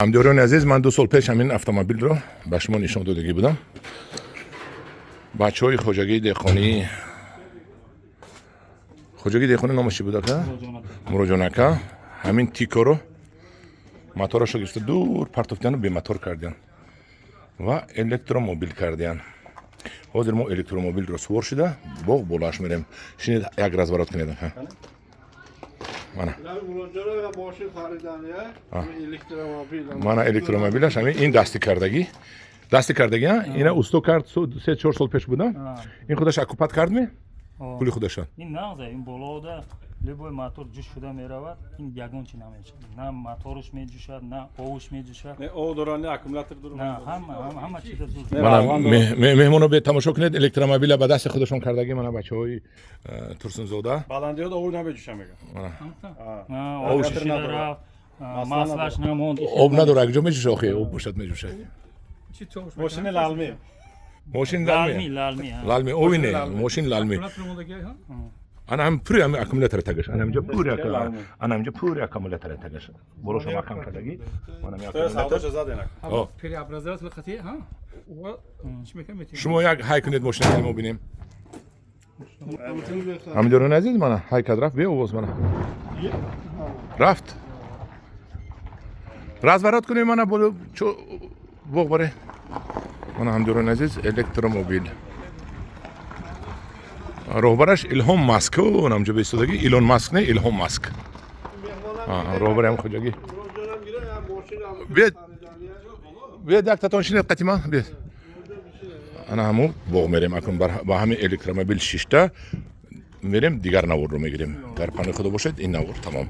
Ҳамдиёрони азиз, ман 2 сол пеш ҳамин автомобилро ба шумо нишон додагӣ будам. Бачаҳои хоҷагии деҳқонӣ, хоҷагии деҳқонӣ номаш чӣ буд, ака? Муроҷон ака ҳамин Тикоро моторашо гирифта, дур партофтияну бемотор кардиян ва электромобил кардиян. Ҳозир мо электромобилро сувор шуда, боғ болоаш мерем. Шинед, як разворот кунед, ака, мана. Мошин харидан, электромобил. Мана электромобилаш ҳамин, ин дастӣ кардагӣ, дастӣ кардагӣ. Ина усто кард, 3-4 сол пеш буда. Ин худаш окупать кардми пули худаша? Ин нағзе, ин болода любой мотор ҷӯш шуда меравад, ин ягон чи намешавад, на моторш меҷӯшад, на овуш меҷӯшад. Не ов дора, не аккумулятор дора. На ҳама чиза зуд. Мана, меҳмоно, бе тамошо кунед, электромобила ба дасти худашон кардагӣ. Мана бачаҳои турсунзода. Баландиёд ов намеҷӯша, мега. Ов шуда рафт, маслаш намонд. Об надора, якҷо меҷӯша охи, об бошад, меҷӯшад. Мошини лалми. Мошин лалми. Лалми. Лалми. Лалми, ови не, мошин лалми. Ана ҳам пури ҳами аккумулятора тагаш, ана ҳамҷо пури, ана ҳамҷо пури аккумулятора тагаш, болошо маҳкам кардагӣ, мана ҳами аккумулятор. Преобразователь хати. Шумо як ҳай кунед мошина, мо бинем. Ҳамдиёрони азиз, мана ҳай кард, рафт беовоз, мана рафт. Разворот кунем, мана боло боғ баре. Мана, ҳамдиёрони азиз, электромобил, роҳбараш Илҳом Маск, намҷо беистодагӣ. Илон Маск не, Илҳом Маск, роҳбари ҳам хоҷагӣ. Биед, биед, яктатон шинед қатима, биед. Ана ҳаму боғ мерем акун, ба ҳамин электромобил шишта мерем, дигар наворро мегирем. Дар панои Худо бошед, ин навор тамом.